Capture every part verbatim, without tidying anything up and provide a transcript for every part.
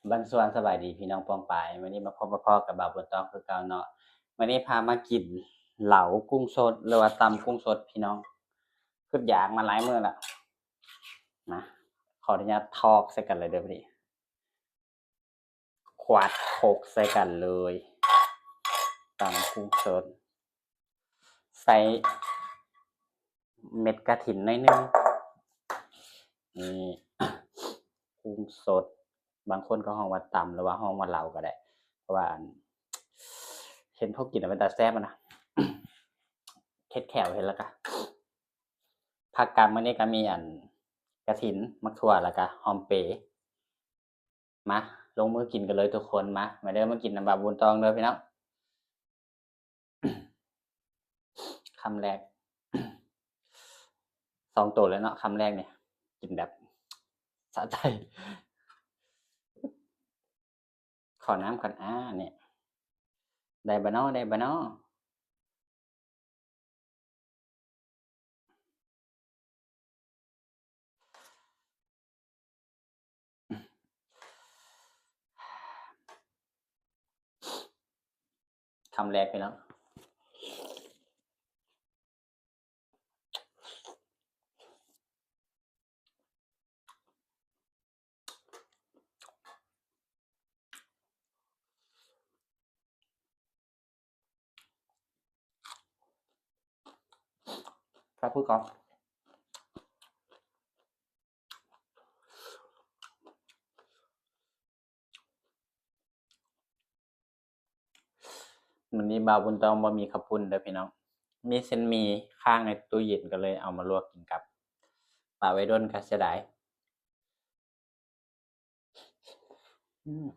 บางส่วนสบายดีพี่น้องปองปาย มื้อนี้มาพบมาพ้อกับบ่าวบุญต้องคือเก่าเนาะ มื้อนี้พามากินเหลากุ้งสดหรือว่าตำกุ้งสดพี่น้อง คืออยากมาหลายมื้อละ มา ขออนุญาตทอกใส่กันเลยเด้อพี่ ขวดโคกใส่กันเลย ตำกุ้งสด ใส่เม็ดกระถินหน่อยหนึ่ง นี่ กุ้งสด บางคนก็ฮ้องว่าตำ หรือว่าฮ้องว่าเหลาก็ได้ เพราะว่าอัน เห็นเขากินแล้วเป็นตาแซ่บอะนะ เฮ็ดแขวเห็นแล้วกะ ผักกาดมื้อนี้ก็มีอันกระถิน หมากถั่ว แล้วก็หอมเป มา ลงมือกินกันเลยทุกคน มา มาเด้อ มากินน้ำบ่าวบุญต้องเด้อพี่น้อง คำแรก สองตัวเลยเนาะ คำแรกเนี่ย กินแบบสะใจ ขอน้ำก่อน อ่า เนี่ย ได้บ่น้อ ได้บ่น้อ คำแรกพี่น้อง ครับ พูดก่อน มื้อนี้บ่าวบุญต้องบ่มีข้าวปุ้นเด้อพี่น้อง มีเส้นหมี่ค้างในตู้เย็น ก็เลยเอามาลวกกินกับ ปะไว้ด้นก็เสียดาย อืม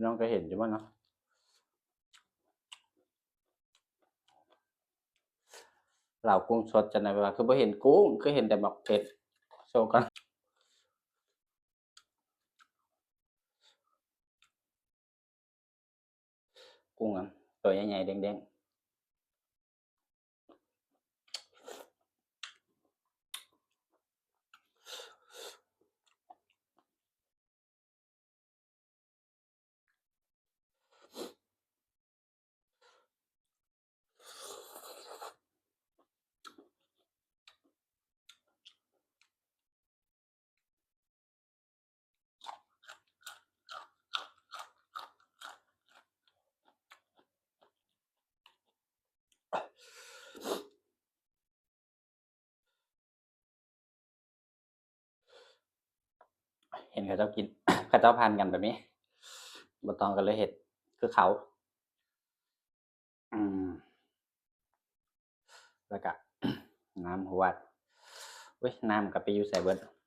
น้องก็เห็นอยู่ว่าเนาะ เหลากุ้งสดจะไหนว่า คือบ่เห็นกุ้ง คือเห็นแต่หมากเผ็ด โชว์กัน กุ้งอ่ะ ตัวใหญ่ๆ เด้งๆ เห็นเขาเจ้ากิน เขาเจ้าพันกันแบบนี้ บ่ต้องก็เลยเฮ็ดคือเขา อืม แล้วก็ น้ำหวด เว้ย น้ำก็ไปอยู่ใส่เบิด ครับ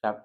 ครับ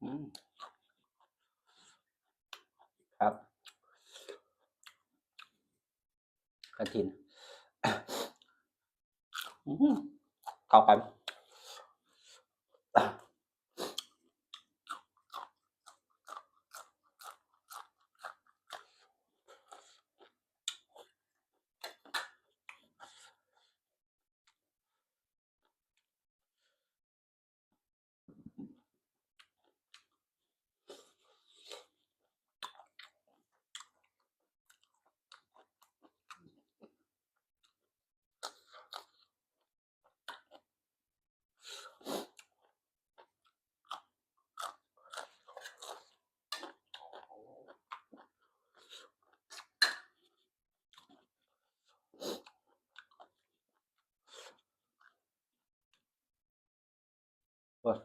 อืม ครับ กระถิน อืม เข้ากัน โอ้ย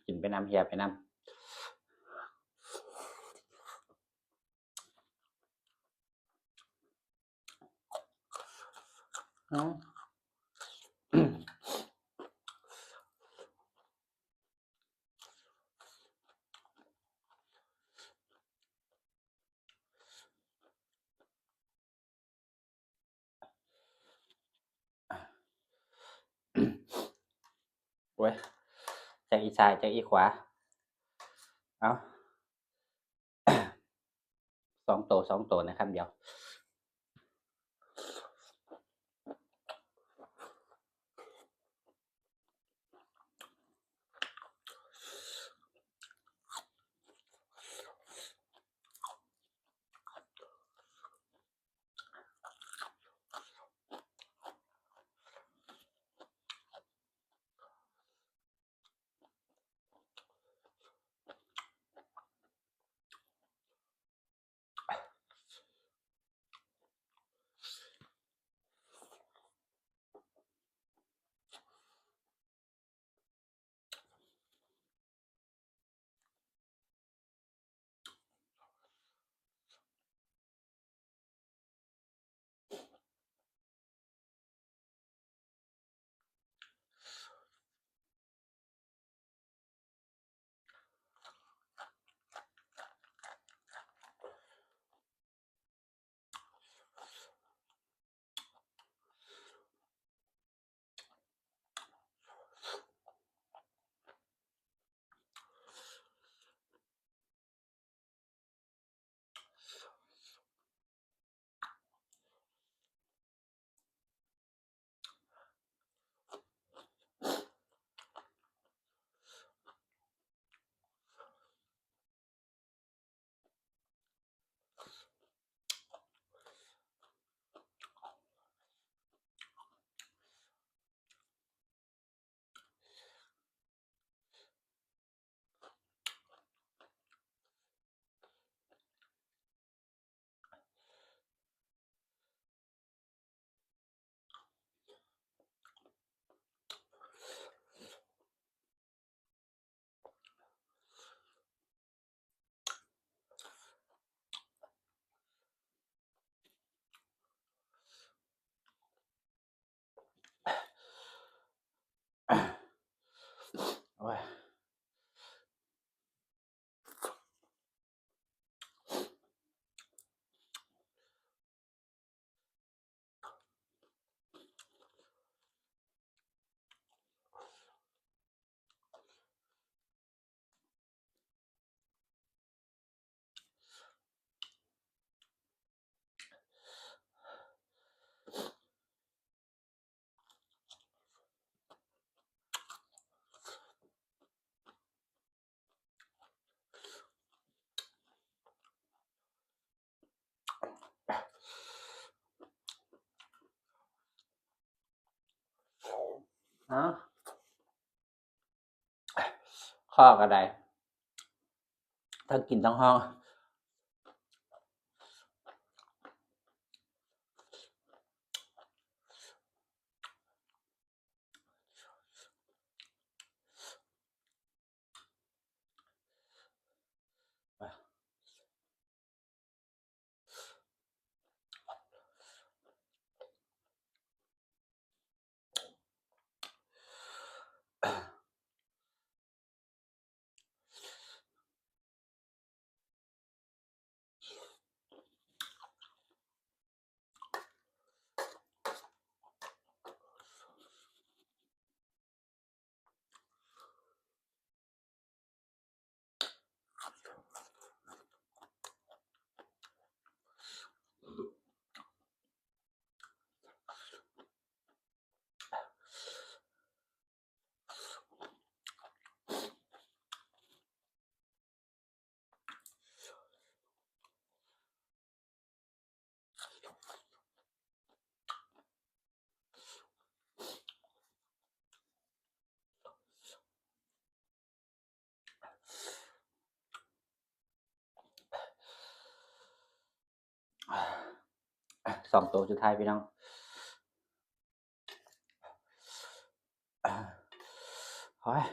กินไปนำ เหี่ยไปนำ อืม โอ้ย จากอีซ้าย จากอีขวา เอา สองตัว สองตัวนะครับ เดี๋ยว โอ้ย เอ้า คอก็ได้ ทั้งกินทั้งฮ้อง อ่ะ สองตัวสุดท้ายพี่น้อง โอ้ย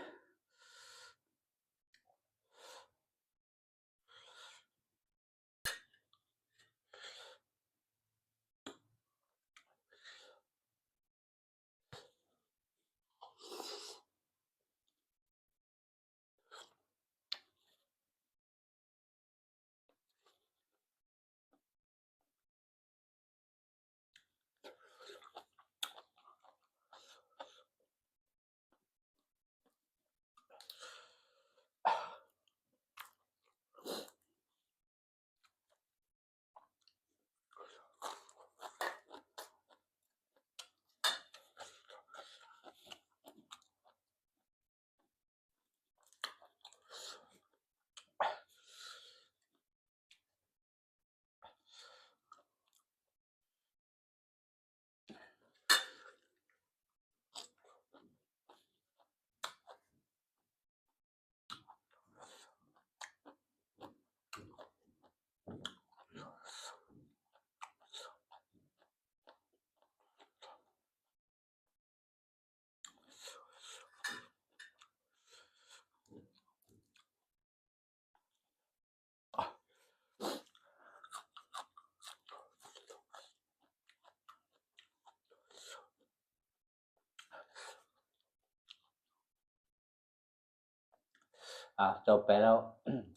อ่า จบไปแล้ว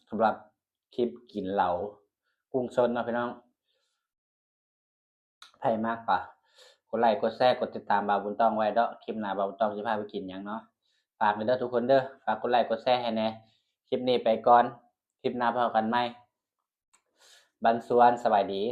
สำหรับคลิปกินเหลากุ้งสดเนาะพี่น้อง ไผมักก็กดไลค์กดแชร์กดติดตามบ่าวบุญต้องไว้เด้อ คลิปหน้าบ่าวบุญต้องสิพาไปกินหยังเนาะ ฝากเด้อทุกคนเด้อ ฝากกดไลค์กดแชร์ให้แหน่ คลิปนี้ไปก่อน คลิปหน้าพบกันใหม่ บันสวน สบายดี